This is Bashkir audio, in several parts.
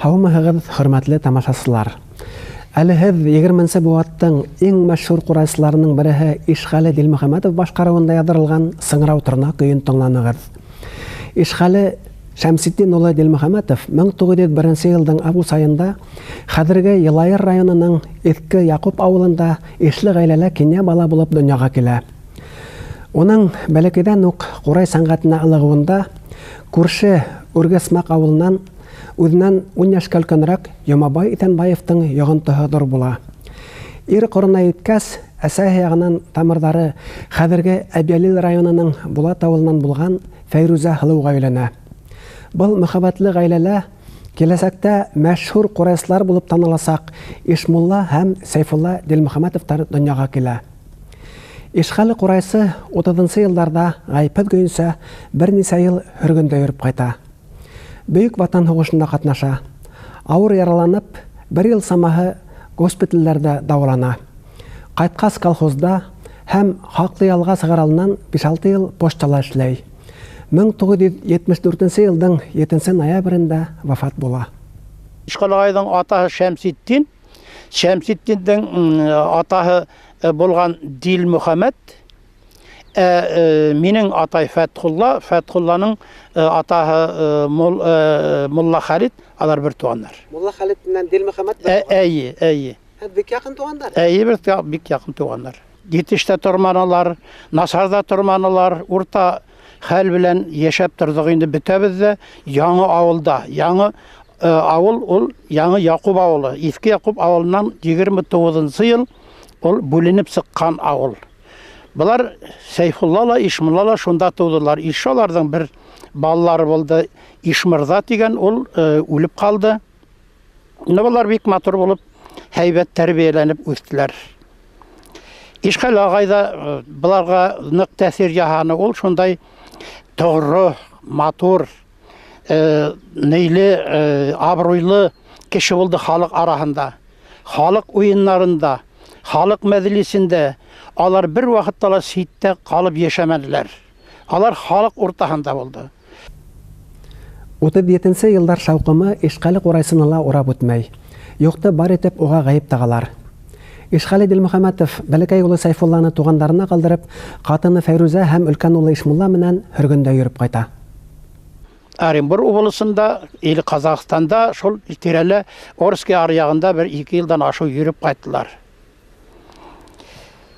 Һаумыһығыҙ, хөрмәтле тамашасылар! Әле һеҙ 20-нсе быуаттың иң мәшһүр ҡурайсыларының береһе Ишғәле Дилмөхәмәтов башҡарыуында яҙҙырылған Сыңрау торна көйөн тыңланығыҙ. Ишғәле Шәмсетдин улы Дилмөхәмәтов 1901 йылдың август айында хәҙерге Йылайыр районының Иҫке Яҡуп ауылында ишле ғаиләлә кинйә бала булып донъяға килә. Уның бәләкәйҙән үк ҡурай сәнғәтенә ылығыуында күрше Үргәсмаҡ ауылынан үҙенән 10 йәшкә өлкәнерәк Йомабай Иҫәнбаевтың йоғонтоһо ҙур була. Ир ҡорона еткәс, әсәһе яғынан тамырҙары хәҙерге Әбйәлил районының Булат ауылынан булған Фәйрүзә һылыуға өйләнә. Был мөхәббәтле ғаиләлә киләсәктә мәшһүр ҡурайсылар булып таныласаҡ Ишмулла һәм Сәйфулла Дилмөхәмәтовтар донъяға килә. Ишғәле ҡурайсы 30-нсы йылдарҙа ғәйепһеҙ көйөнсә бер нисә йыл һөргөндә йөрөп ҡайта. Бөйөк Ватан һуғышында ҡатнаша. Ауыр яраланып, бер йыл самаһы госпиталдәрҙә дауалана. Ҡайтҡас колхозда һәм хаҡлы ялға сығыр алдынан 5-6 йыл почтала эшләй. 1974 йылдың 7 ноябрендә вафат була. Ишғәле ағайҙың атаһы Шәмсетдин, Шәмсетдиндең атаһы булған Дилмөхәмәт, минең атай Фәтхулла, Фәтхулланың атаһы Мулла Хәлит, алар бер туғандар. Мулла Хәлит менән Дилмөхәмәт бер туған? Әйе, әйе. Һәм бик яҡын туғандар? Әйе, бик яҡын туғандар. Етештә торманылар, насарҙа торманылар, урта хәл белән йәшәп торҙоҡ инде бөтәбеҙ ҙә яңы ауылда. Яңы ауыл ул Яңы Яҡуп ауылы. Иҫке Яҡуп ауылынан 29-нсы йыл ул бүленеп сыҡҡан ауыл. Былар Сәйфулла ла, Ишмулла ла шунда тыуҙылар. Ишаларҙың бер балалары булды, Ишмырҙа тигән, ул үлеп ҡалды. Былар бик матур булып, һәйбәт тәрбиәләнеп үҫтеләр. Ишғәле ағай ҙа быларға ныҡ тәьҫир яһаны. Ул шундай тоғро, матур, нейле, абруйлы кеше булды халыҡ араһында, халыҡ уйындарында, халыҡ мәҙлисендә. Алар бер ваҡытта ла ситтә ҡалып йәшәмәнеләр. Алар халыҡ уртаһында булды. 37-нсе йылдар шауҡымы Ишғәле ҡурайсыны ла урап үтмәй. Юҡты бар итеп уға ғәйеп тағалар. Ишғәле Дилмөхәмәтов бәләкәй улы Сәйфулланы туғандарына ҡалдырып, ҡатыны Фәйрүзә һәм өлкән улы Ишмулла менән һөргөндә йөрөп ҡайта. Оренбур обласында или Ҡаҙағстанда шул тирәлә Орский аръяғында бер 2 йылдан ашыу йөрөп ҡайттылар.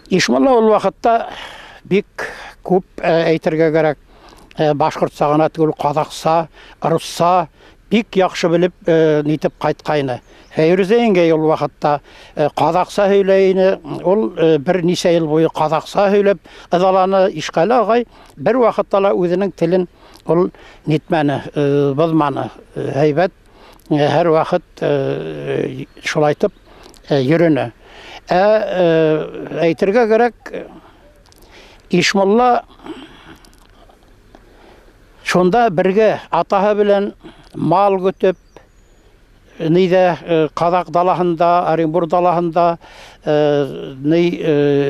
Ишмулла ул ваҡытта бик күп, әйтергә кәрәк, башҡортса ғына түгел, ҡаҙаҡса, русса бик яҡшы белеп, нитеп ҡайтҡайны. Фәйрүзә еңгәй ул ваҡытта ҡаҙаҡса һөйләй ине. Ул бер нисә йыл буйы ҡаҙаҡса һөйләп ыҙаланы. Ишғәле ағай бер ваҡытта ла үҙенең телен ул нитмәне, боҙманы. Һәйбәт, һәр ваҡыт шулайтып йөрөнө. Әйтергә кәрәк, Ишмулла шунда бергә атаһы белән мал көтөп, нейҙә, Ҡаҙаҡ далаһында, Оренбур далаһында, ней,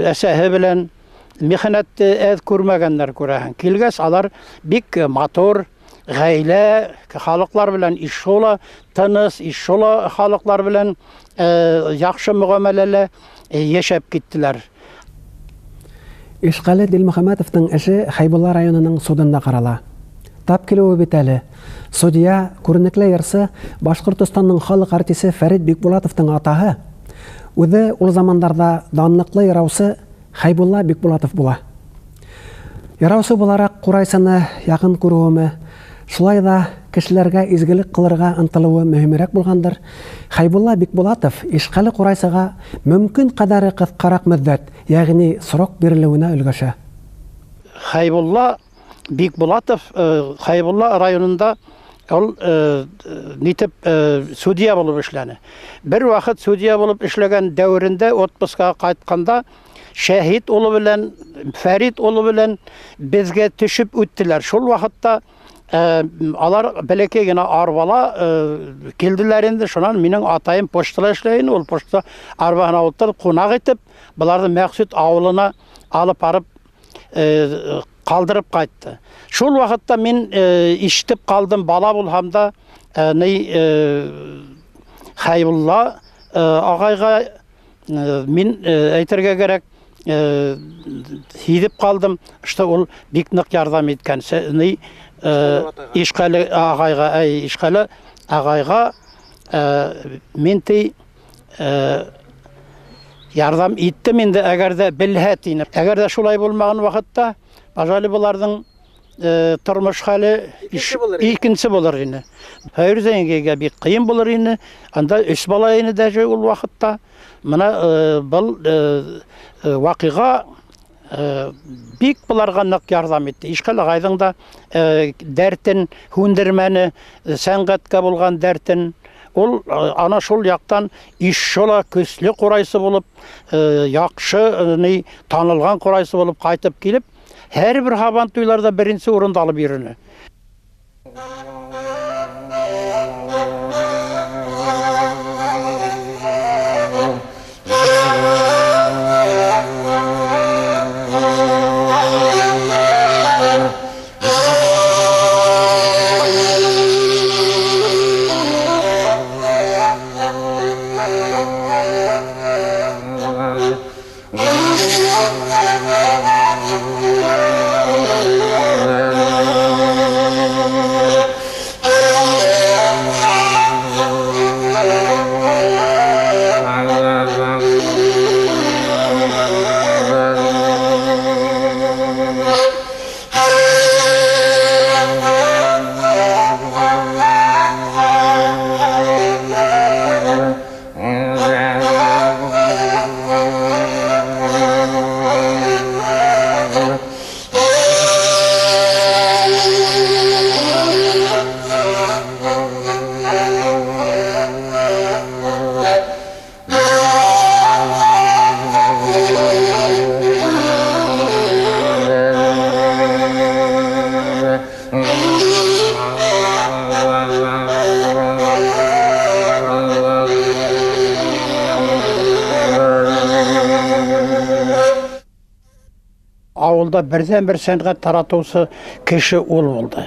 әсәһе белән михнәтте әҙ күрмәгәндәр күрәһең. Килгәс алар бик матур ғаилә халыҡлар белән ишола, тыныс ишола халыҡлар белән яҡшы мөғәмәләлә йәшәп киттеләр. Ишғәле Дилмөхәмәтовтың эше Хәйбулла районының судында ҡарала. Тап килеүе бит әле. Судья, күренекле йырсы, Башҡортостандың халыҡ артисы Фәрит Бикбулатовтың атаһы, үҙе ул замандарҙа данлыҡлы йыраусы Хәйбулла Бикбулатов була. Йыраусы булараҡ ҡурайсыны яҡын күреүеме, шулай ҙа кешеләргә изгелек ҡылырға ынтылыуы мөһимерәк булғандыр. Хәйбулла Бикбулатов Ишғәле ҡурайсыға мөмкин ҡәҙәре ҡыҫҡараҡ мөҙҙәт, йәғни срок бирелеүенә өлгәшә. Хәйбулла Бикбулатов, Хәйбулла районында ул нитеп, судья булып эшләне. Бер ваҡыт судья булып эшләгән дәүерендә отпускаға ҡайтҡанда Шәһит улы белән Фәрит улы белән беҙгә төшөп үттеләр. Шул ваҡытта алар бәләкәй генә арбала килделәр инде. Шунан минең атайым почтала эшләй ине. Ул почта арбаһына ултырып, ҡунаҡ итеп, быларҙы Мәҡсүт ауылына алып барып, ҡалдырып ҡайтты. Шул ваҡытта мин ишетеп ҡалдым, бала булһам да, Хәйбулла ағайға мин әйтергә кәрәк, һиҙеп ҡалдым, что ул бик ныҡ ярҙам иткән. Ишҡәле ағайға, Ишҡәле ағайға мин ти ярҙам иттем инде, әгәр ҙә белһә тине. Әгәр ҙә шулай булмаған ваҡытта, пожалуй, быларҙың тормош хәле икенсе булыр ине. Фәйрүзә еңгәгә бик ҡыйын булыр ине. Анда 3 бала ине даже ул ваҡытта. Мына был ваҡиға бик быларға ныҡ ярҙам итте. Ишҡәл ағайҙың да дәртен һүндермәне, сәнғәткә булған дәртен. Ул ана шул яҡтан ишшола көслө ҡурайсы булып, яҡшы танылған ҡурайсы булып ҡайтып килеп, һәр бер һабан туйларҙа беренсе урынды алып йөрөнө. Ауылда берҙән-бер сәнғәт таратыусы кеше ул булды.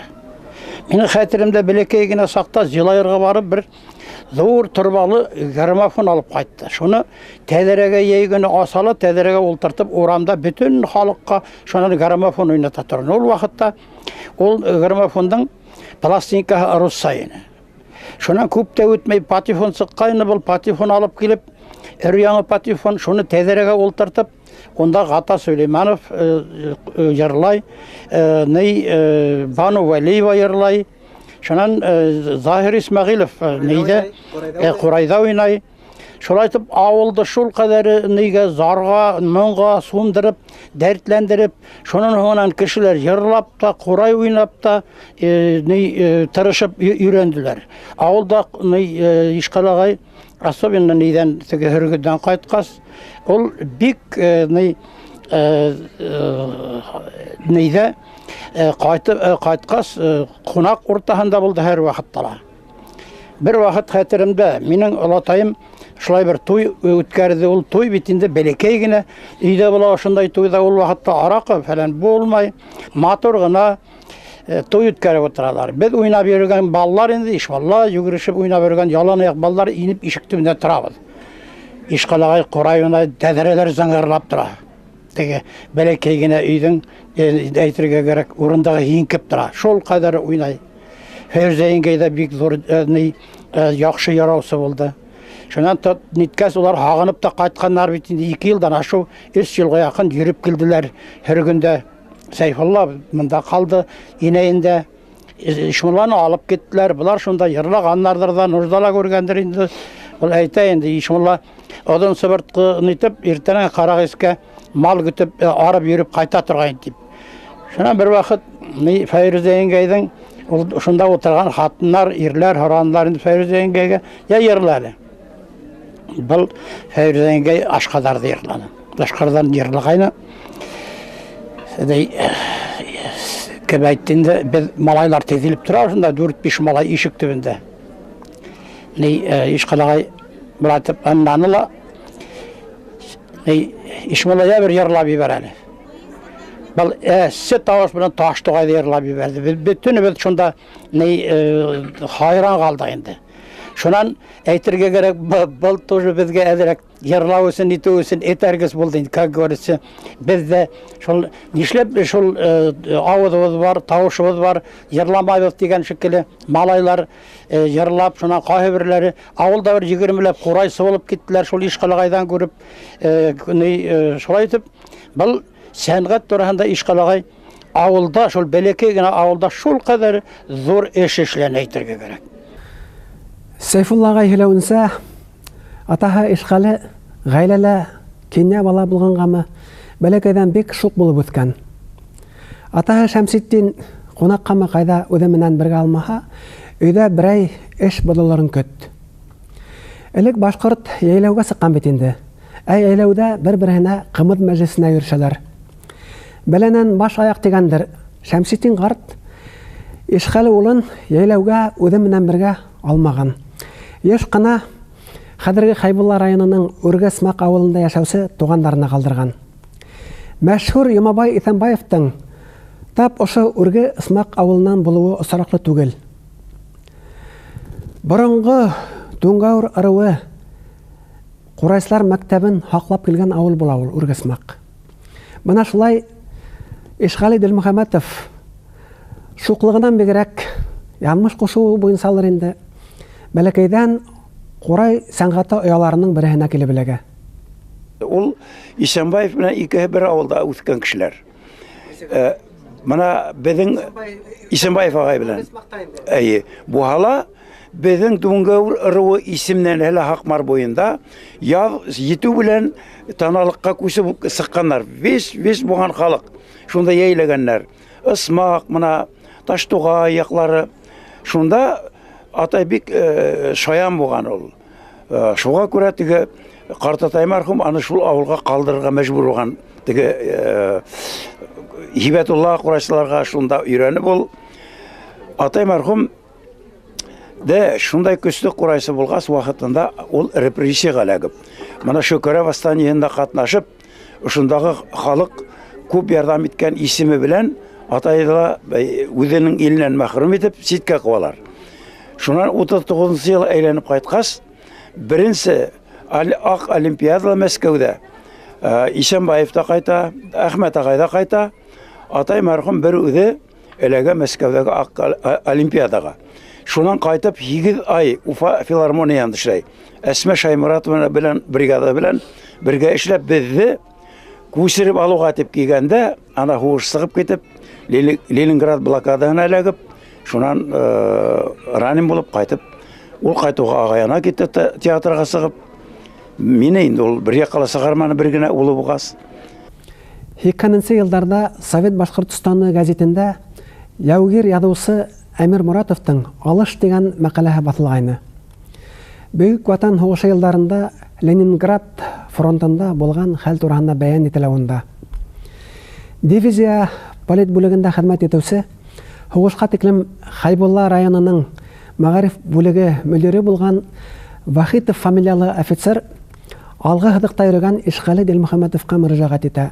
Минең хәтеремдә бәләкәй генә саҡта Зилайырға барып бер ҙур торбалы граммофон алып ҡайтты. Шуны тәҙрәгә йәй генә асала, тәҙрәгә ултыртып, урамда бөтөн халыҡҡа шунан граммофон уйната торған. Ул ваҡытта ул граммофондың пластинкаһы русса ине. Шунан күп тә үтмәй патефон сыҡҡайны, был патефон алып килеп, өр-яңы патефон, шуны тәҙрәгә ултыртып, унда Ғата Сөләймәнов йырлай, Бану Вәлиева йырлай, шунан Заһир Исмәғилов нейҙә ҡурайҙа уйнай. Шулай итеп ауылды шул ҡәҙәре нейгә зарға, моңға сумдырып, дәртләндереп, шунан һуңынан кешеләр йырлап та, ҡурай уйнап та тырышып өйрәнделәр. Ауылда Ишҡәл ағай особенно нейҙән теге һөргөдән ҡайтҡас, ул бик нейҙә ҡайтҡас ҡунаҡ уртаһында булды һәр ваҡытта ла. Бер ваҡыт хәтеремдә, минең олатайым шулай бер туй үткәрҙе. Ул туй бит инде бәләкәй генә өйҙә була, ошондай туйҙа ул ваҡытта араҡы фәлән булмай, матур ғына туй үткәреп ултыралар. Беҙ уйнап йөрөгән балалар инде, ишбалла йүгерешеп уйнап йөрөгән ялан аяҡ балалар инеп ишек төбөндә торабыҙ. Ишҡәл ағай ҡурай уйнай, тәҙрәләр зыңғырлап тора. Теге бәләкәй генә өйҙөң, әйтергә кәрәк, урындағы һиңкеп тора. Шул ҡәҙәр уйнай. Фәйрүзә еңгәй ҙә бик ҙур яҡшы яраусы булды. Шунан ниткәс улар һағынып та ҡайтҡандар бит инде, 2 йылдан ашыу, 3 йылға яҡын йөрөп килделәр һөргөндә. Сәйфулла бында ҡалды, инәйендә. Ишмулланы алып киттеләр. Былар шунда йырлағандарҙыр ҙа, нужда ла күргәндер инде. Ул әйтә инде, Ишмулла оҙон сыбыртҡы нитеп, иртәнән Ҡарағискә мал көтөп, арып йөрөп ҡайта торғайн тип. Шунан бер ваҡыт Фәйрүзә еңгәйҙең ул шунда ултырған ҡатындар, ирләр һоранылар инде Фәйрүзә еңгәйгә, йә йырла әле. Был Фәйрүзә еңгәй Ашҡаҙарҙы йырланы. Ашҡаҙарҙан йырлағайны. Кем әйтте инде, беҙ малайлар теҙелеп тора шунда, 4-5 малай ишек төбөндә. Ишҡәл ағай былай итеп ынланы ла, Ишмулла йә бер йырлап ебәр әле. Был әсе тауыш менән Таштуғайҙы йырлап ебәрҙе. Беҙ бөтөнөбөҙ шунда ни хайран ҡалдыҡ инде. Шунан әйтергә кәрәк, был тоже беҙгә әҙерәк йырлау өсөн, итеү өсөн этәргес булды инде, как говорится. Беҙ ҙә шул нишләп шул ауыҙыбыҙ бар, тауышыбыҙ бар, йырламайбыҙ тигән шикелле малайлар йырлап, шунан ҡайһы берҙәре ауылда бер 20ләп ҡурайсы булып киттеләр, шул Ишҡәле ағайҙан күреп, шулай итеп был сәнғәт тураһында Ишҡәле ағай ауылда, шул бәләкәй генә ауылда шул ҡәҙәр ҙур эш эшләне, әйтергә кәрәк. Сәйфулла ағай һөйләүенсә, атаһы Ишҡәле ғаиләлә кинйә бала булғанғамы, бәләкәйҙән бик шуҡ булып үҫкән. Атаһы Шәмсетдин ҡунаҡҡамы ҡайҙа үҙе менән бергә алмаһа, өйҙә берәй эш боҙолорон көт. Элек башҡорт йәйләүгә сыҡҡан бит инде. Ә йәйләүҙә бер-береһенә ҡымыҙ мәжлесенә йөрөшәләр. Бәләнән баш аяҡ тигәндер, Шәмсетдин ҡарт Ишҡәле улын йәйләүгә үҙе менән бергә алмаған. Йыш ҡына хәҙерге Хәйбулла районының Үрге-Смаҡ ауылында йәшәүсе туғандарына ҡалдырған. Мәшһүр Йомабай Иҫәнбаевтың тап ошо Үрге-Смаҡ ауылынан булыуы осраҡлы түгел. Боронғо Түңгәүер ырыуы ҡурайсылар мәктәбен һаҡлап килгән ауыл була ул Үрге-Смаҡ. Бына шулай Ишҡәле Дилмөхәмәтов шуҡлығынан бигерәк яҙмыш ҡушыуы буйынсалыр инде, бәләкәйҙән ҡурай сәнғәте ояларының береһенә килеп эләгә. Ул Исәнбаев менән икеһе бер ауылда үҫкән кешеләр. Бына беҙҙең Исәнбаев ағай белән. Эйе, буһала беҙҙең Түңгәүер ырыуы исемнән әле Һаҡмар буйында яҙ етеү белән таналыҡҡа күсеп сыҡҡаннар. Вес булған халыҡ шунда йәйләгәннәр. Ысмаҡ, бына Таштуғай яҡлары. Шунда атай бик шаян булған ул. Шуға күрә теге ҡартатай мәрхүм аны шул ауылға ҡалдырырға мәжбүр булған. Теге Һибәтулла ҡурайсыларға шунда өйрәнеп ул. Атай мәрхүм дә шундай көслө ҡурайсы булғас, ваҡытында ул репрессияға эләгеп, бына Шөкөрә восстаниеһында ҡатнашып, ошондағы халыҡ күп ярҙам иткән исеме белән атайҙы ла үҙенең иленән мәхрүм итеп ситкә ҡыуалар. Шунан 39-нсы йыл әйләнеп ҡайтҡас, беренсе Аҡ Олимпиадала Мәскәүҙә Исәнбаев та ҡайта, Әхмәт ағай ҙа ҡайта. Атай мәрхүм бер үҙе эләгә Мәскәүҙәге Аҡ Олимпиадаға. Шунан ҡайтып 8 ай Уфа филармонияһында эшләй. Әсмә Шайморатова белән бригада белән бергә эшләп беҙҙе күсереп алыуға тип килгәндә, ана һуғыш сығып китеп, Ленинград блокадаһына эләгеп, шунан ранен булып ҡайтып, ул ҡайтыуға ағайына китте театрға сығып. Мине инде ул бер яҡҡа ла сығарманы, бер генә улы булғас. 80-нсе йылдарҙа Совет Башҡортостаны гәзитендә яугир яҙыусы Әмир Моратовтың Алыш тигән мәҡәләһе баҫылғайны. Бөйөк Ватан һуғышы йылдарында Ленинград фронтында булған хәл тураһында бәйән ителә унда. Дивизия политбүлегендә хеҙмәт итеүсе, һуғышҡа тиклем Хәйбулла районының мәғариф бүлеге мөдире булған Вахитов фамилиялы офицер алғы һыҙыҡта йөрөгән Ишҡәле Дилмөхәмәтовҡа мөрәжәғәт итә.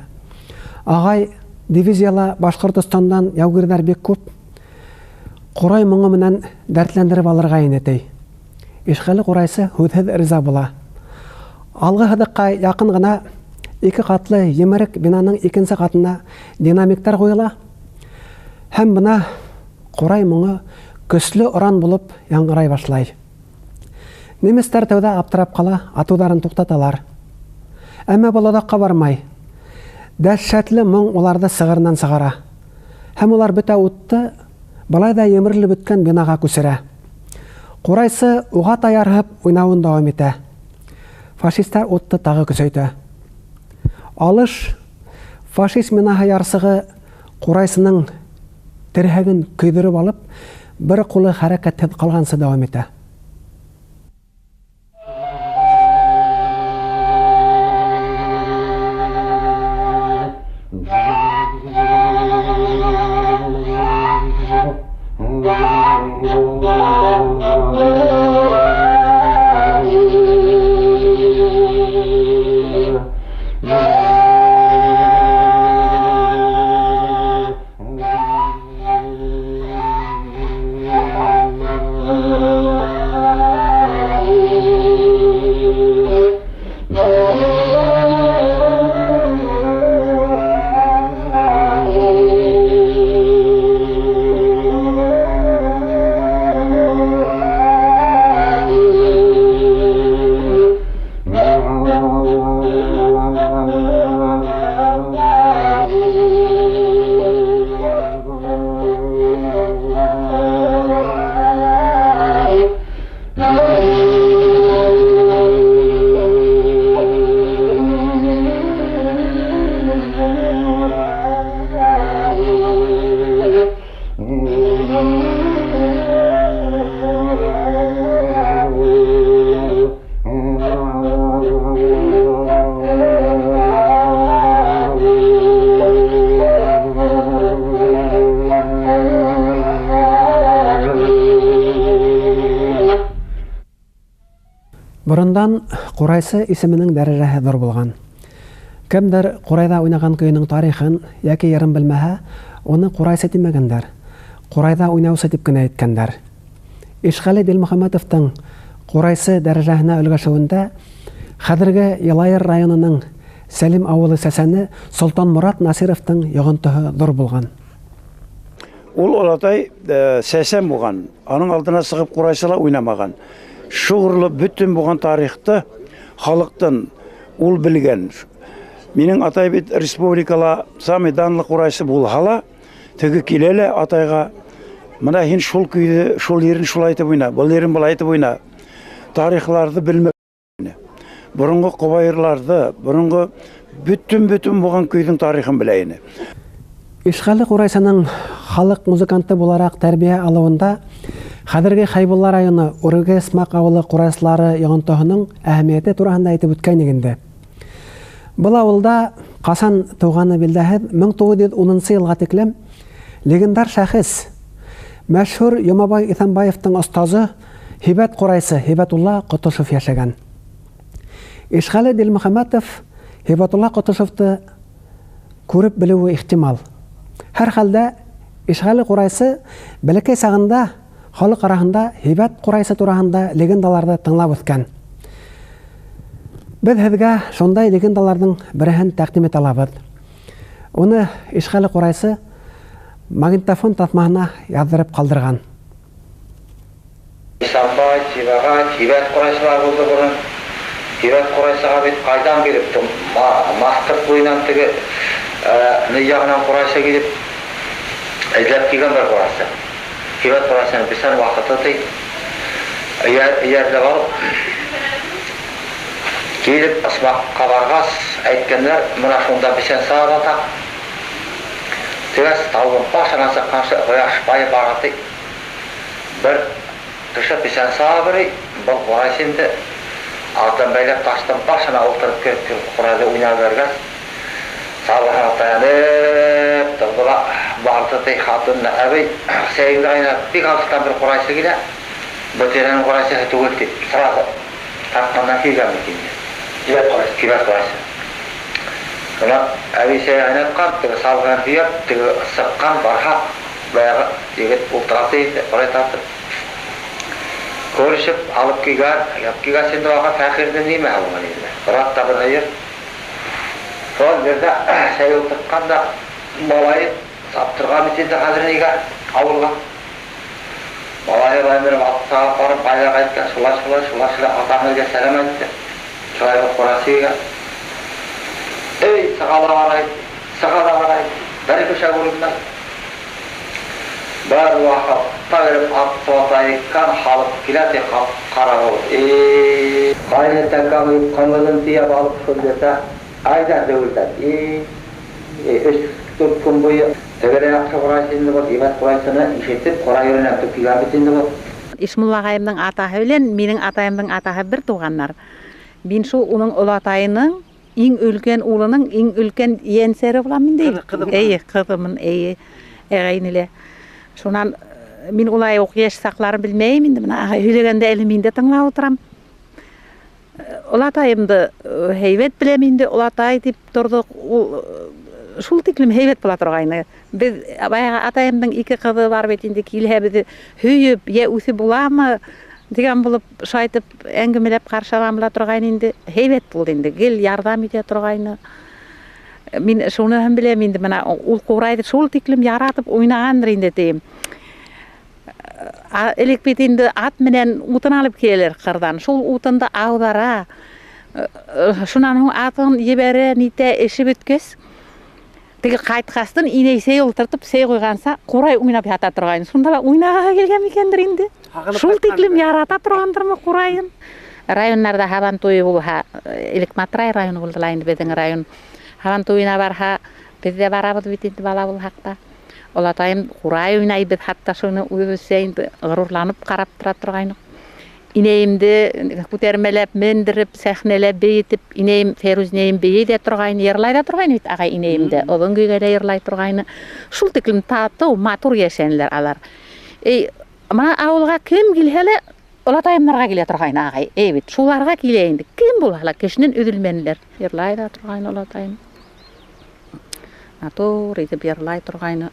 Ағай, дивизияла Башҡортостандан яугирҙәр бик күп, ҡурай моңо менән дәртләндереп алырға ине, ти. Ишҡәле ҡурайсы һүҙһеҙ риза була. Алғы һыҙыҡҡа яҡын ғына ике ҡатлы емерек бинаның икенсе ҡатына динамиктар ҡуйыла. Һәм бына ҡурай моңо көслө оран булып яңғырай башлай. Немецтар тәүҙә аптырап ҡала, атыуҙарын туҡтаталар. Әммә был оҙаҡҡа бармай. Дәһшәтле моң уларҙы сығырынан сығара. Һәм улар бөтә утты былай ҙа емерелеп бөткән бинаға күсерә. Ҡурайсы уға таярһып уйнауын дауам итә. Фашистар утты тағы көсәйтә. Алыш фашист минаһы ярсығы ҡурайсының терһәген көйҙөрөп алып, бер ҡулы хәрәкәтһеҙ ҡалғансы дауам итә. Борондан ҡурайсы исеменең дәрәжәһе ҙур булған. Кемдер ҡурайҙа уйнаған көйөнөң тарихын йәки йырын белмәһә, уны ҡурайсы тимәгәндәр, ҡурайҙа уйнаусы тип кенә әйткәндәр. Ишғәле Дилмөхәмәтовтың ҡурайсы дәрәжәһенә өлгәшеүендә хәҙерге Йылайыр районының Сәлим ауылы сәсәне Солтанморат Насировтың йоғонтоһо ҙур булған. Ул олатай сәсән булған, аның алдына сығып ҡурайсы ла уйнамаған. Шуғырлы бөтөн булған тарихты халыҡтан ул белгән. Минең атай бит республикала самый данлы ҡурайсы булһа ла, теге килә лә атайға, мына һин шул көйҙө, шул ерен шулай итеп уйна, был ерен былай итеп уйна. Тарихларҙы белмәй. Боронғо ҡобайырларҙы, боронғо бөтөн булған көйҙөң тарихын белә ине. Ишғәле ҡурайсының халыҡ музыканты булараҡ тәрбиә алыуында хәҙерге Хәйбулла районы Үрге Смаҡ ауылы ҡурайсылары йоғонтоһоноң әһәмиәте тураһында әйтеп үткәйнек инде. Был ауылда ҡасан тыуғаны билдәһеҙ 1910 йылға тиклем легендар шәхес, мәшһүр Йомабай Иҫәнбаевтың остазы Һибәт ҡурайсы Һибәтулла Ҡотошов йәшәгән. Ишғәле Дилмөхәмәтов Һибәтулла Ҡотошовты күреп белеүе ихтимал. Һәр хәлдә Ишғәле ҡурайсы бәләкәй сағында халыҡ араһында һибәт ҡурайсы тураһында легендаларҙы тыңлап үҫкән. Беҙ һеҙгә шундай легендаларҙың береһен тәҡдим итә алабыҙ. Уны Ишғәле ҡурайсы магнитофон таҫмаһына яҙҙырып ҡалдырған. Иҫәнбай, Сибәғәт, һибәт ҡурайсылар булды борон. Һибәт ҡурайсыға бит ҡайҙан килеп, Маҫҡырт буйынан теге ни яғынан ҡурайсы килеп эҙләп килгән бер ҡурайсы. Һибәт ҡурайсының бесән ваҡыты ти. Эйәрләп алып килеп Асмаҡҡа барғас әйткәндәр, мына шунда бесән сабып ята. Тигәс тауҙың башына сыҡҡансы ҡояш байып бара ти. Бер кеше бесән саба бер, был ҡурайсы инде атын бәйләп таштың башына ултырып кереп ҡурайҙы уйнап бәргәс, сабыһына таянып торҙо ла барҙы ти. Ҡатынына: әбей, сәйеңде ҡайнат, бик алыҫтан бер ҡурайсы килә, был тирәнең ҡурайсыһы түгел тип сразу тартҡандан килгән бит инде. Һибәт ҡурайсы. Һибәт ҡурайсы. Бына әбей сәй ҡайнатҡан, теге сабыһын һөйәп, теге сыҡҡан, барһа, баяғы егет ултыра ти инде, ҡурай тартып. Күрешеп алып килгән, алып килгәс инде уға фәҡирҙең нимәһе булған инде. Бер ат та бер һыйыр. Шул ерҙә сәй ултыртҡан да малайы саптырған бит инде хәҙер нигә ауылға. Малайы бай менән атҡа барып ҡайҙа ҡайтҡан, шулай шулай шулай шулай атаһына сәләм әйтте. Шулай уҡ ҡурайсы килгән. Эй, сыға ла барай, сыға ла барай, бер кеше күренмәй. Бер ваҡытта береп ат сабатайыҡҡан халыҡ килә ти, ҡара булып. Эй, ҡайны тәңкә ҡуйып, ҡыңғыҙын тейәп алып шул ерҙә айҙа дәүелдәп. Эй, 3-4 көн буйы тегеләй яҡшы ҡурайсы инде был, һибәт ҡурайсыны ишетеп, ҡурай өйрәнеп тип килгән бит инде был. Ишмулла ағайымдың атаһы менән минең атайымдың атаһы бер туғандар. Мин шул уның олатайының иң өлкән улының иң өлкән ейәнсәре булам инде. Эйе, ҡыҙымын, эйе, ағайны. Шунан мин улай уҡ йәш саҡларын белмәйем инде, бына ағай һөйләгәндә әле мин дә тыңлап ултырам. Олатайымды һәйбәт беләм инде, олатай тип торҙоҡ, ул шул тиклем һәйбәт була торғайны. Беҙ баяғы атайымдың ике ҡыҙы бар бит инде, килһә беҙҙе һөйөп, йә үҫе буламы тигән булып шайтып әңгәмәләп ҡаршы алам була торғайны инде. Һәйбәт булды инде, гел ярҙам итә торғайны. Мин шуныһын беләм инде, бына ул ҡурайҙы шул тиклем яратып уйнағандыр инде тием. Элек бит инде ат менән утын алып киләләр ҡырҙан, шул утынды ауҙара, шунан һуң атын ебәрә, нитә, эше бөткәс, теге ҡайтҡастын инәй сәй ултыртып, сәй ҡуйғанса, ҡурай уйнап ята торғайны. Шунда ла уйнағы килгән микәндер инде. Шул тиклем ярата торғандырмы ҡурайын? Районнарҙа һабан туйы булһа, элек Матрай районы булды ла инде беҙҙең район. Һабан туйына барһа, беҙ ҙә барабыҙ бит инде бала булһаҡ та. Олатайым ҡурай уйнай, беҙ хатта шуны үҙебеҙсә инде ғорурланып ҡарап тора торғайныҡ. Инәйемде күтәрмәләп, мендереп, сәхнәләп, бейетеп, инәйем, Фәйрүз инәйем бейей ҙә торғайны, йырлай ҙа торғайны бит ағай инәйемде, оҙон көйгә лә йырлай торғайны. Шул тиклем татыу, матур йәшәнеләр алар. Эй, бына ауылға кем килһә лә, Олатайымдарға килә торғайны ағай. Эй бит, шуларға килә инде. Кем булһа ла кешенән өҙөлмәнеләр. Йырлай ҙа торғайны олатайым. Матур итеп йырлай торғайны.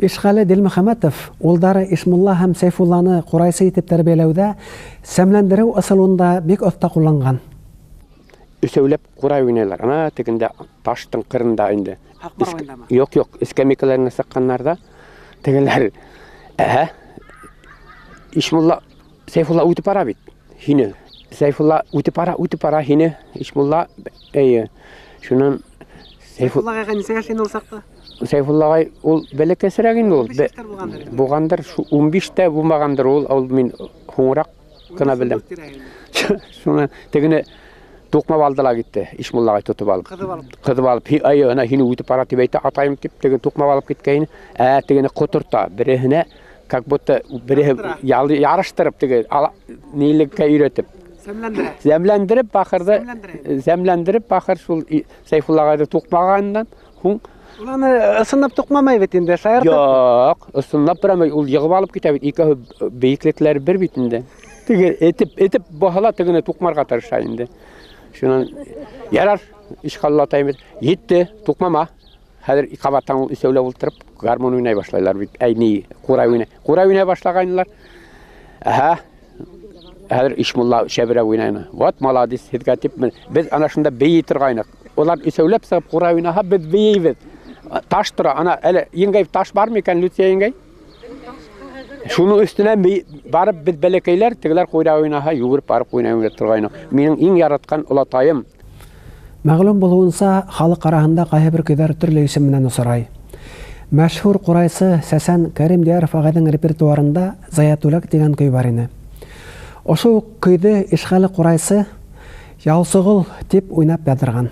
Ишғәле Дилмөхәмәтов улдары Ишмулла һәм Сәйфулланы ҡурайсы итеп тәрбиәләүҙә сәмләндереү ысулын да бик оҫта ҡулланған. Өсәүләп ҡурай уйнайлар. Ана тегендә таштың ҡырында инде. Юҡ, юҡ, эскәмйәкәләренә сыҡҡаннар ҙа тегеләр. Әһә. Ишмулла, Сәйфулла үтеп бара бит. Һине. Сәйфулла үтеп бара, үтеп бара һине. Ишмулла, эйе. Шунан Сәйфуллаға нисә йәш инде ул саҡта? Сәйфуллаға ул бәләкәсерәк инде ул. Булғандыр, 15 тә булмағандыр ул, ул мин һуңыраҡ ҡына белдем. Шунан тегене туҡмап алды ла китте, Ишмуллаға тотоп алып. Ҡыҙып алып. Ҡыҙып алып, ай, ана һине үтеп бара тип әйтә, атайым тип тегене туҡмап алып киткәйне. Ә тегене ҡоторта, береһенә как будто береһе ярыштырып теге нилеккә өйрәтеп. Сәмләндерә. Сәмләндереп бахырҙы, сәмләндереп бахыр шул Сәйфуллаға туҡмағандан һуң. Ул аны ысынлап туҡмамай бит инде, шаяртып. Юҡ, ысынлап берәмәй, ул йығып алып китә бит, икәүһе бейеклекләре бер бит инде. Теге этеп, этеп баһала тегене туҡмарға тырыша инде. Шунан ярар, Ишғәле атайым етте, туҡмама. Хәҙер ҡабаттан ул өсәүләп ултырып гармун уйнай башлайлар бит. Әй, ни, ҡурай уйнай. Ҡурай уйнай башлағайнылар. Әһә. Хәҙер Ишмулла шәберәк уйнайны. Вот молодец, һеҙгә тип беҙ ана шунда бейей торғайныҡ. Улар өсәүләп сығып ҡурай уйнаһа, беҙ бейейбеҙ. Таш тора, ана әле еңгәй таш бармы икән, Люция еңгәй? Шуның өҫтөнә барып беҙ бәләкәйләр, тегеләр ҡурай уйнаһа, йүгереп барып уйнай торғайныҡ. Минең иң яратҡан олатайым. Мәғлүм булыуынса, халыҡ араһында ҡайһы бер көйҙәр төрлө исем менән осрай. Мәшһүр ҡурайсы Сәсән Кәримдияров ағайҙың репертуарында Заятүләк тигән көй бар ине. Ошо уҡ көйҙө Ишғәле ҡурайсы Ялсығол тип уйнап яҙҙырған.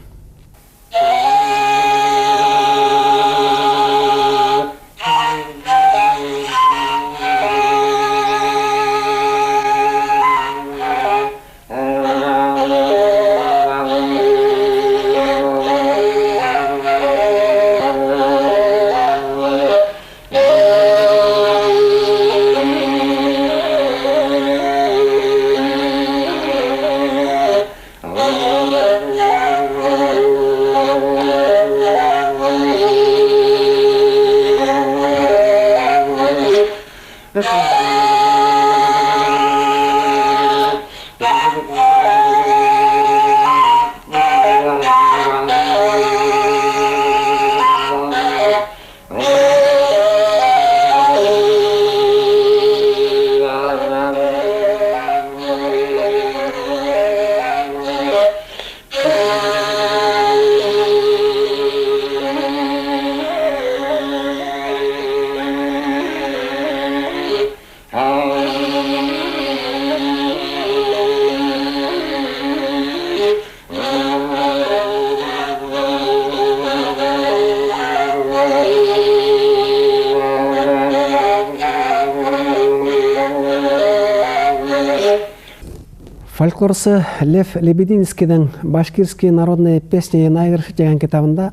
Фольклорсы Лев Лебединскийҙың «Башкирские народные песни и наигрыши» тигән китабында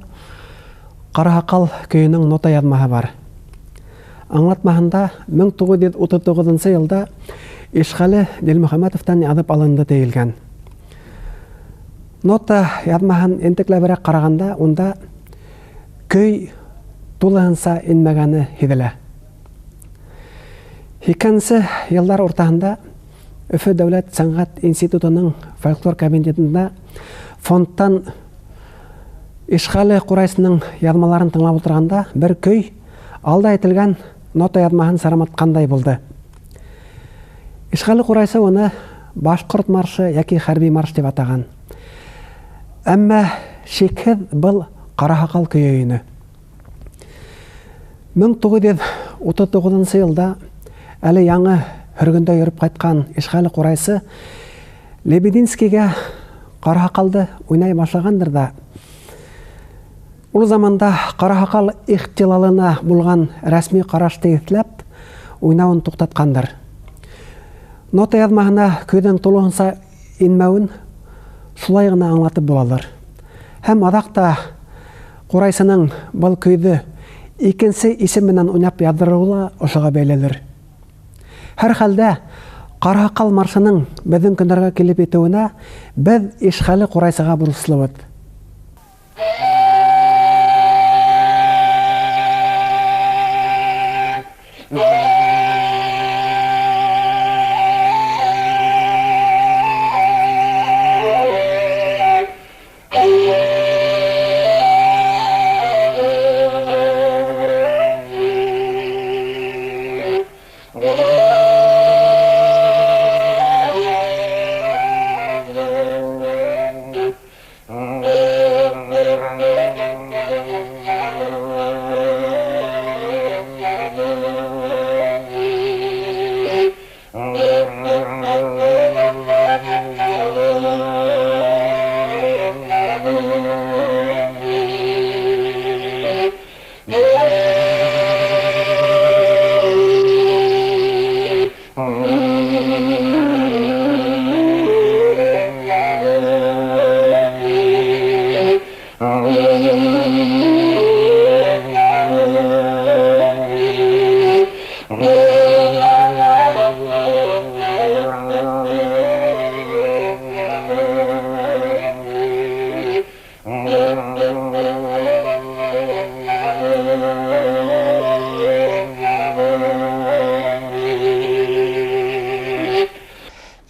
Ҡараһаҡал көйөнөң нота яҙмаһы бар. Аңлатмаһында 1939 йылда Ишғәле Дилмөхәмәтовтан яҙып алынды тейелгән. Нота яҙмаһын ентекләберәк ҡарағанда унда көй тулыһынса инмәгәне һиҙелә. 80-нсе йылдар уртаһында Өфө дәүләт сәнғәт институтының фольклор кабинетында фондтан Ишғәле ҡурайсының яҙмаларын тыңлап ултырғанда бер көй алда әйтелгән нота яҙмаһын сараматҡандай булды. Ишғәле ҡурайсы уны башҡорт маршы йәки хәрби марш тип атаған. Әммә шикһеҙ был Ҡараһаҡал көйө ине. 1939 йылда әле яңы һөргөндә йөрөп ҡайтҡан Ишғәле ҡурайсы Лебединскийгә Ҡараһаҡалды уйнай башлағандыр да, ул заманда Ҡараһаҡал ихтилалына булған рәсми ҡарашты иҫләп уйнауын туҡтатҡандыр. Нота яҙмаһына көйҙөң тулыһынса инмәүен шулай ғына аңлатып булалыр. Һәм аҙаҡ та ҡурайсының был көйҙө икенсе исем менән уйнап яҙҙырыуы ла ошоға бәйлелер. Һәр хәлдә Ҡараһаҡал маршының беҙҙең көндәргә килеп етеүенә беҙ Ишғәле ҡурайсыға бурыслыбыҙ.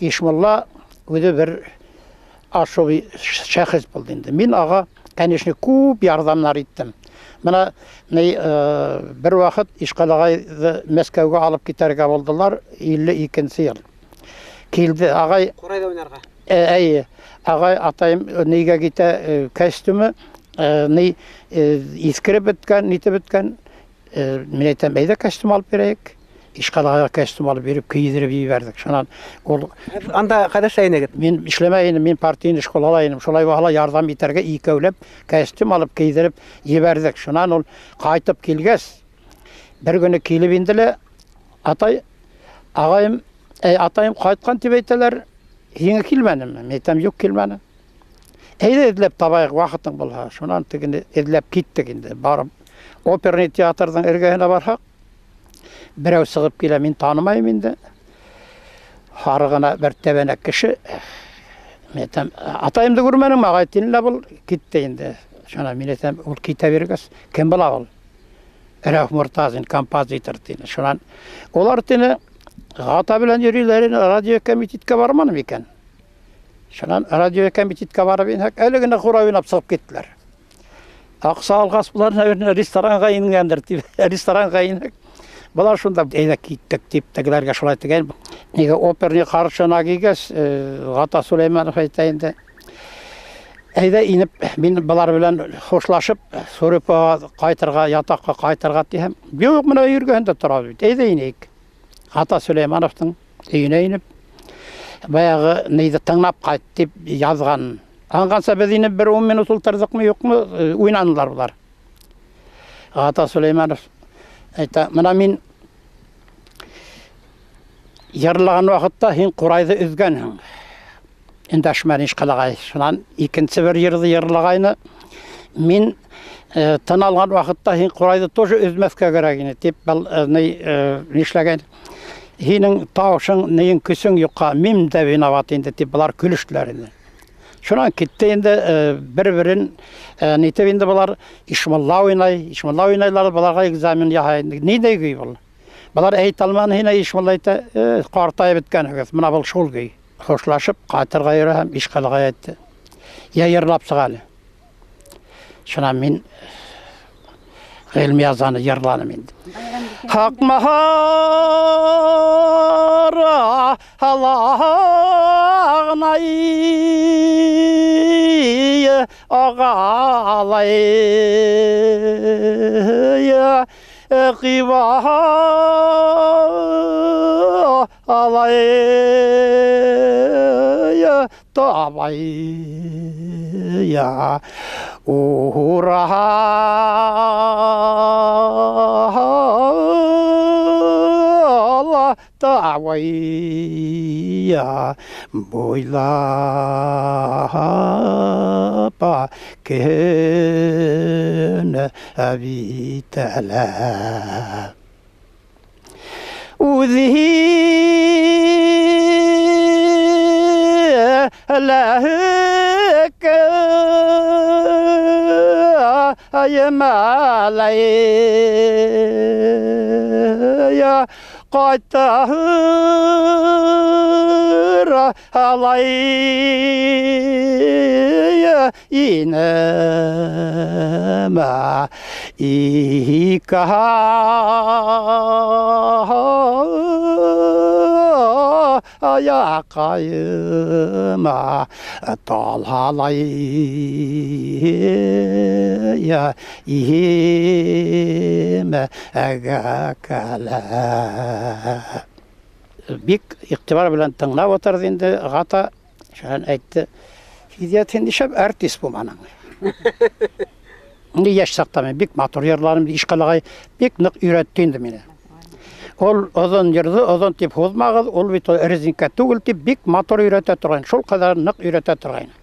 Ишмулла үҙе бер ашовый шәхес булды инде. Мин аға, конечно, күп ярҙамдар иттем. Мына бер ваҡыт Ишҡәл ағайҙы Мәскәүгә алып китәргә булдылар, 52-нсе йыл. Килде ағай. Ҡурайҙа уйнарға. Әйе, ағай атайым нигә китә, костюмы ни иҫкереп бөткән, нитеп бөткән. Мин әйтәм, әйҙә костюм алып бирәйек. Ишҡәл ағайға костюм алып биреп, кейҙереп ебәрҙек. Шунан ул анда ҡайҙа эшләй инегеҙ? Мин эшләмәй инем, мин партийный школала инем. Шулай булһа ла ярҙам итәргә икәүләп костюм алып кейҙереп ебәрҙек. Шунан ул ҡайтып килгәс, бер көнө килеп инде лә, атай, ағайым, атайым ҡайтҡан тип әйтәләр, һиңә килмәнеме? Мин әйтәм, юҡ, килмәне. Әйҙә эҙләп табайыҡ, ваҡытың булһа. Шунан тегене эҙләп киттек инде. Барып оперный театрҙың эргәһенә барһаҡ, берәү сығып килә, мин танымайым инде. Һары ғына бер тәбәнәк кеше. Мин әйтәм, атайымды күрмәнеңме, ағай, тине лә был китте инде. Шунан мин әйтәм, ул китә биргәс, кем була ул? Рәүф Мортазин композитор тине. Шунан улар тине Гата белән йөриләр, радио комитетка барманым икән. Шунан радио комитетка барып инһәк, әле генә ҡурай уйнап сығып киттеләр. Аҡса алғас былар, наверное, ресторанға ингәндер тип, ресторанға инһәк. Былар шунда әйҙә киттек тип тегеләргә шулай тигән. Нигә оперный ҡаршына килгәс, Гата Сөләймәнов әйтә инде. Әйҙә инеп, мин былар белән хушлашып, Сурепаға ҡайтырға, ятаҡҡа ҡайтырға тиһәм, юҡ, мына йөргәндә тора бит. Әйҙә инейек. Гата Сөләймәновтың өйөнә инеп, баяғы нейҙе тыңлап ҡайт тип яҙған. Аңғанса беҙ инеп бер 10 минут ултырҙыҡмы, юҡмы, уйнанылар былар. Гата Сөләймәнов әйтә, мына мин йырлаған ваҡытта һин ҡурайҙы өҙгәнһең. Өндәшмәне һис ҡылағай. Шунан икенсе бер йырҙы йырлағайны. Мин тын алған ваҡытта һин ҡурайҙы тоже өҙмәҫкә кәрәк ине тип был нишләгән. Һинең тауышың, нейең көсөң юҡҡа, мин дә виноват инде тип былар көлөштөләр инде. Шунан китте инде бер-берен нитеп инде былар Ишмулла уйнай, Ишмулла уйнайлар, быларға экзамен яһай. Ниндәй көй был? Былар әйтә алманы, һине Ишмулла әйтә, ҡартайып бөткәнһегеҙ, мына был шул көй. Хушлашып ҡайтырға йөрөһәм, Ишҡалға әйтте. Йә йырлап сыҡ әле. Шунан мин Ғилмиязаны йырланым инде. Хаҡмаһара алағнай ағалай ҡиба алай табай ура тавай буйлап көн битәлә. Үҙе ләһек йемәләй ҡайтыр алай инемә ике аяҡайыма талалай име әгәкәлә. Бик иғтибар белән тыңлап ултырҙы инде Гата. Шунан әйтте, Һиҙиәт, һин нишләп артист булманың? Инде йәш саҡта мин бик матур йырларым, Ишҡалағай бик ныҡ өйрәтте инде мине. Ул оҙон йырҙы оҙон тип һуҙмағыҙ, ул бит резинка түгел тип бик матур өйрәтә торған, шул ҡәҙәр ныҡ өйрәтә торған.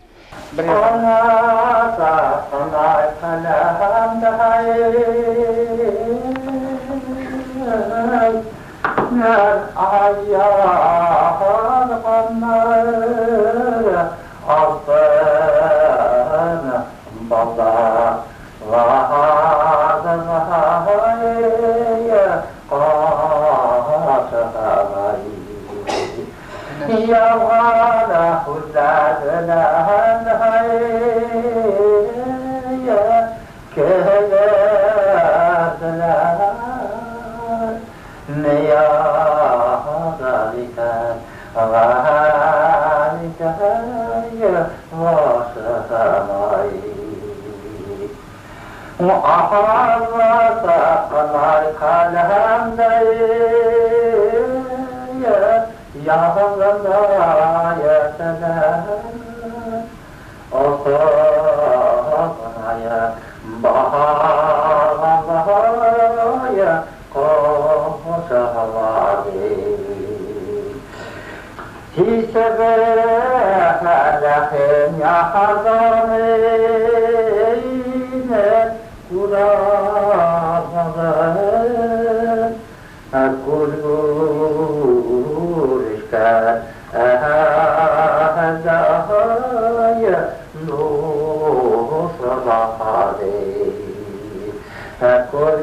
Akol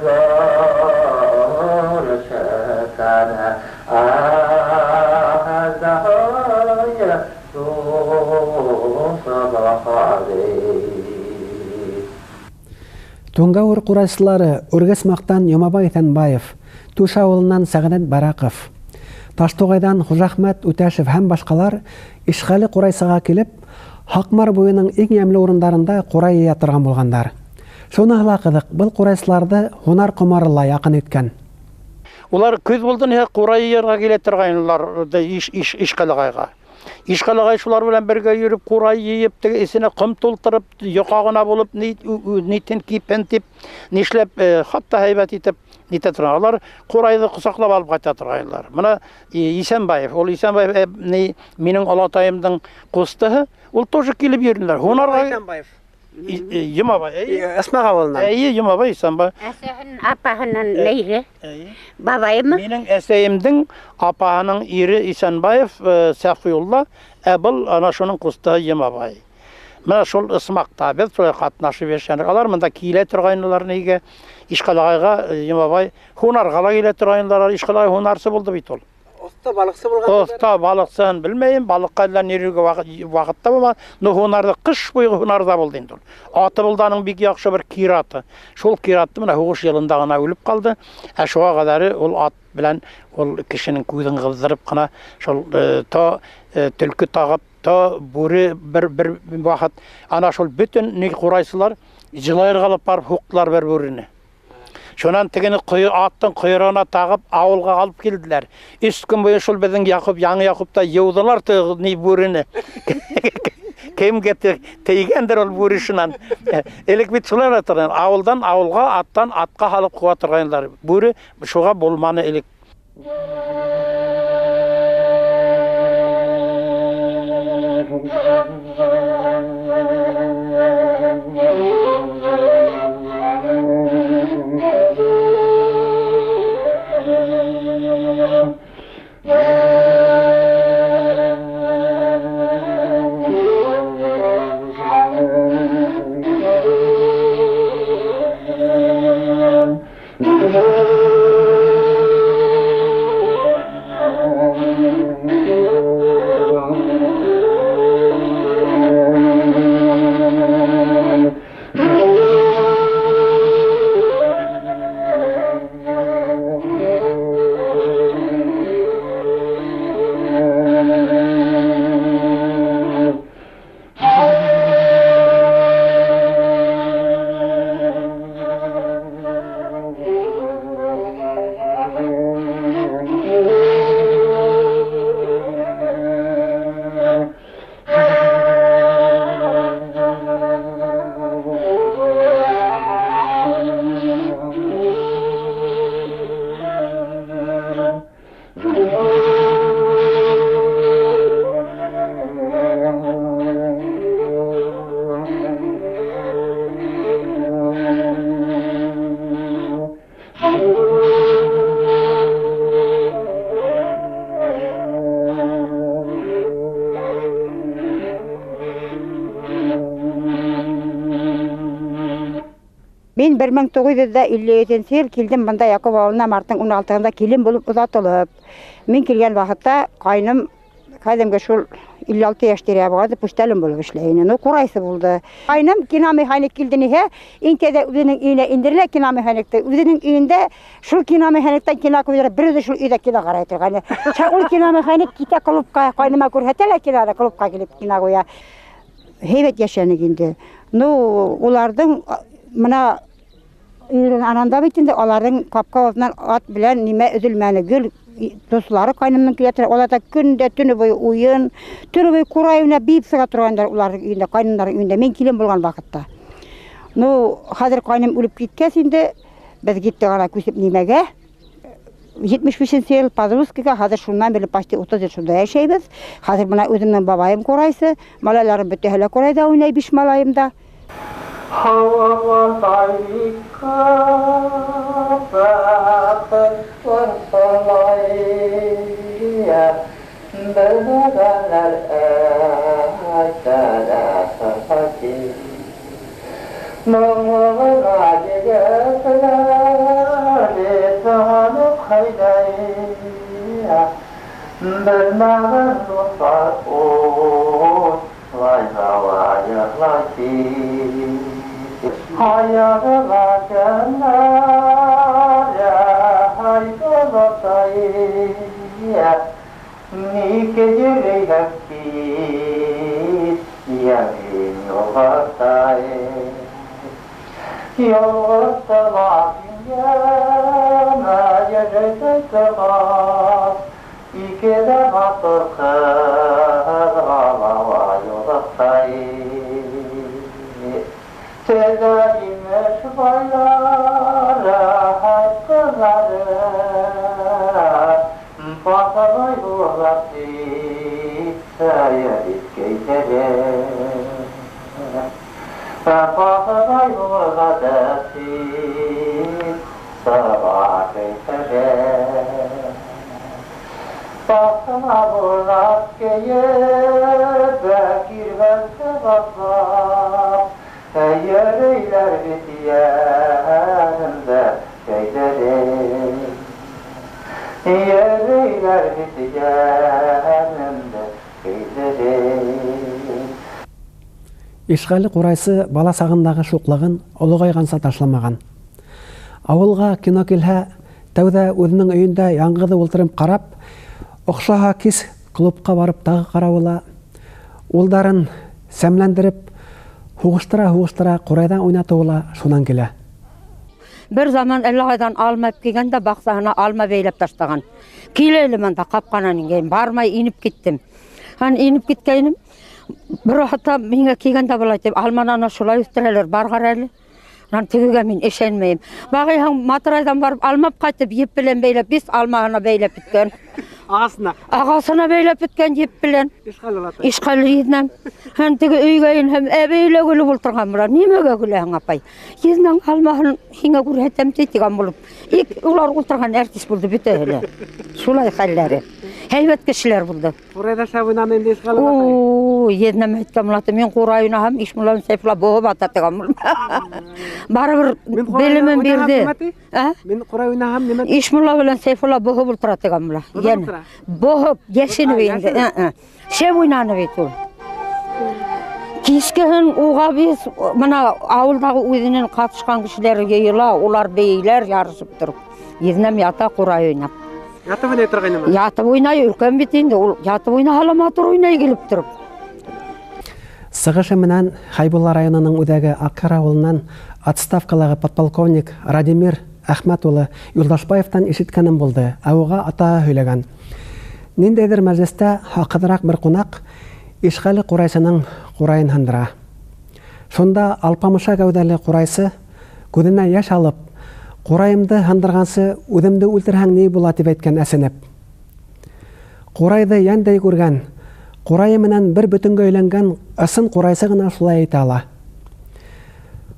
Түңгәүер ҡурайсылары Үргәсмаҡтан Йомабай Иҫәнбаев, Түш ауылынан Сәғәҙәт Бараҡов, Таштуғайҙан Хужахмәт Үтәшев һәм башҡалар Ишҡәле ҡурайсыға килеп, Һаҡмар буйының иң йәмле урындарында ҡурай йыя торған булғандар. Шуныһы ла ҡыҙыҡ, был ҡурайсыларҙы һунар ҡомары ла яҡын иткән. Улар көҙ булды ниһә ҡурай йыйырға килә торғайнылар Ишҡәлеғайға. Ишҡәлеғай шулар белән бергә йөрөп, ҡурай йыйып, теге эсенә ҡом тултырып, йоҡа ғына булып, нитен кипен тип, нишләп, хатта һәйбәт итеп нитә торған. Улар ҡурайҙы ҡосаҡлап алып ҡайта торғайнылар. Бына Исәнбаев, ул Исәнбаев, минең олатайымдың ҡустыһы, ул тоже килеп йөрөнөләр. Һунарға Исәнбаев. Йомабай, эйе. Әсмәғ ауылынан. Эйе, Йомабай, Исәнбай. Әсәһенең апаһының нейе? Бабайымы? Минең әсәйемдең апаһының ире Исәнбаев, Сәфиулла, ә был ана шуның ҡустыһы Йомабай. Мына шул ысмаҡта беҙ шулай ҡатнашып йәшәнек. Алар мында килә торғайнылар нейгә? Ишҡәлеғайға Йомабай һунарға ла килә торғайнылар. Ишҡәлеғай һунарсы булды бит ул. Оҫта балыҡсы булған. Оҫта балыҡсыһын белмәйем, балыҡҡа әллә ни йөрөргә ваҡыт та булманы. Но һунарҙы ҡыш буйы һунарҙа булды инде ул. Аты булды аның бик яҡшы бер кираты. Шул киратты мына һуғыш йылында ғына үлеп ҡалды. Ә шуға ҡәҙәре ул ат белән ул кешенең күҙен ҡыҙҙырып ҡына шул то төлкө тағып, то бүре бер ваҡыт. Ана шул бөтөн ни ҡурайсылар Йылайырға алып барып һуҡтылар бер бүрене. Шунан тегене аттың ҡойроғона тағып ауылға алып килделәр. Өс көн буйы шул беҙҙең Яҡуп, яңы Яҡупта йыуҙылар теге ни бүрене. Кемгә тейгәндер ул бүре шунан. Элек бит шулай ла торған. Ауылдан ауылға, аттан атҡа һалып ҡыуа торғайнылар. Бүре шуға булманы элек. Мин бер мең туғыҙ йөҙ илле етенсе йыл килдем бында Яҡуп ауылына марттың ун алтыһында килен булып оҙатылып. Мин килгән ваҡытта ҡайным ҡәҙимге шул илле алты йәш тирә булғанды, пүстәлем булып эшләй ине. Ну, ҡурайсы булды. Ҡайным киномеханик килде ниһә, иң тәүҙә үҙенең өйөнә индерелә киномеханикты. Үҙенең өйөндә шул киномеханиктан кино күрҙереп, бер үҙе шул өйҙә кино ҡарай торғайны. Ул киномеханик китә клубҡа, ҡайныма күрһәтә лә киноны, клубҡа килеп кино ҡуя. Һәйбәт йәшәнек инде. Ну, уларҙың мына өйрән ананда бит инде аларҙың ҡапҡа алдынан ат белән нимә өҙөлмәне. Гел дуҫлары ҡайнымның килә тора. Улар ҙа көн дә төнө буйы уйын, төнө буйы ҡурай уйнап бейеп сыға торғандар уларҙың өйөндә, ҡайнымдарҙың өйөндә. Мин килен булған ваҡытта. Ну, хәҙер ҡайным үлеп киткәс инде, беҙ киттек ана күсеп нимәгә? Етмеш бишенсе йыл Подрусскийға, хәҙер шунан бирле почти утыҙ йыл шунда йәшәйбеҙ. Хәҙер бына үҙемдең бабайым ҡурайсы, малайларым бөтәһе лә ҡурайҙа уйнай, биш малайым да. Ayağına kenara haydolatayya Nike yüreğim git yemin yolatay Yollatma dünyama yürütmez İki de batır kızgala yolatay Tedarimiş baylara hakkıları Patavay bulatı sayarıp keytere Patavay bulatı sabah keytere Patavay bulatı keytere Kirven sevaplar Yereyler bitiyerimde keyderim Yereyler bitiyerimde keyderim Ишғәле ҡурайсы бала сағындағы шуҡлығын олоғайғанса ташламаған. Ауылға кино килһә, тәүҙә үҙенең өйөндә яңғыҙы ултырып ҡарап, оҡшаһа кис клубҡа барып тағы ҡарауы ла, улдарын сәмләндереп, һуғыштыра-һуғыштыра ҡурайҙан уйнатыуы ла шунан килә. Бер заман әллә ҡайҙан алма килгән дә баҡсаһына алма бәйләп ташлаған. Килә әле бында ҡапҡанан ингәйем, бармай инеп киттем. Һәм инеп киткәйнем. Бер ваҡытта миңә килгән дә былай тип, алманы ана шулай үҫтерәләр, бар ҡара әле. Унан тегегә мин ышанмайым. Бағыйһаң, Матырайҙан барып алмап ҡайтып, еп белән бәйләп, бес алмаһына бәйләп бөткән. Ағасына? Ағасына бәйләп бөткән еп белән. Ишғәле атай. Ишғәле еҙнәм. Һәм теге өйгә инһәм, әбей лә көлөп ултырған була. Нимәгә көләһең, апай? Еҙнәң алмаһын һиңә күрһәтәм ти тигән булып. Ик улар ултырған артист булды бөтәһе лә. Шулай хәлләре. Һәйбәт кешеләр булды. Ҡурайҙа шәп уйнаны инде Ишғәле атай. О, еҙнәм әйткән була, мин ҡурай уйнаһам, Ишмулла Сәйфулла боғоп ата тигән булып. Барыбер Мин ҡурай белемен уйнаһам, бирҙе. нимә ти? Ә? Мин ҡурай уйнаһам, нимә ти? Ишмулла белән Сәйфулла боғоп ултыра тигән була. Боғоп Йәнә. ултыра? Боғоп, йәшенеп А, инде. йәшенеп? Шәп уйнаны бит ул. Кискеһен уға беҙ бына ауылдағы үҙенән ҡатышҡан кешеләр йыйыла, улар бейейләр ярышып тороп. Еҙнәм ята ҡурай уйнап. Ятып уйнай торғайнымы? Ятып уйнай, өлкән бит инде, ул ятып уйнаһа ла матур уйнай килеп тороп. Сығышы менән Хәйбулла районының үҙәге Аҡъяр ауылынан отставкалағы подполковник Радимир Әхмәт улы Юлдашбаевтан ишеткәнем булды. Ә уға атаһы һөйләгән. Ниндәйҙер мәжлестә хаҡһыҙыраҡ бер ҡунаҡ Ишғәле ҡурайсының ҡурайын һындыра. Шунда алпамыша кәүҙәле ҡурайсы күҙенә йәш алып, ҡурайымды һындырғансы үҙемде үлтерһәң ни була тип әйткән әсенеп. Ҡурайҙы йәндәй күргән, ҡурайы менән бер бөтөнгә әйләнгән ысын ҡурайсы ғына шулай әйтә ала.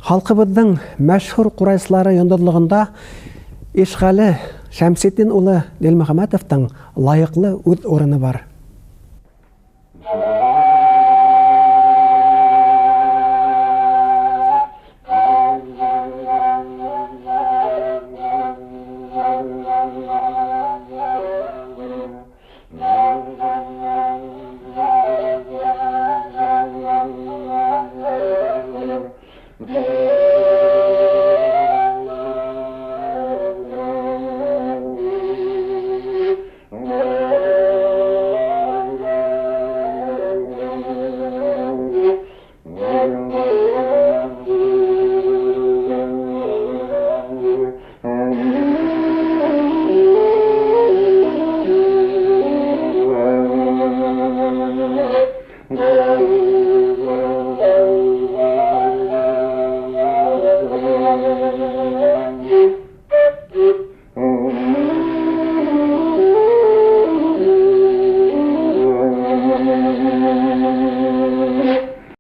Халҡыбыҙҙың мәшһүр ҡурайсылары йондоҙлоғонда Ишғәле Шәмсетдин улы Дилмөхәмәтовтың лайыҡлы үҙ урыны бар.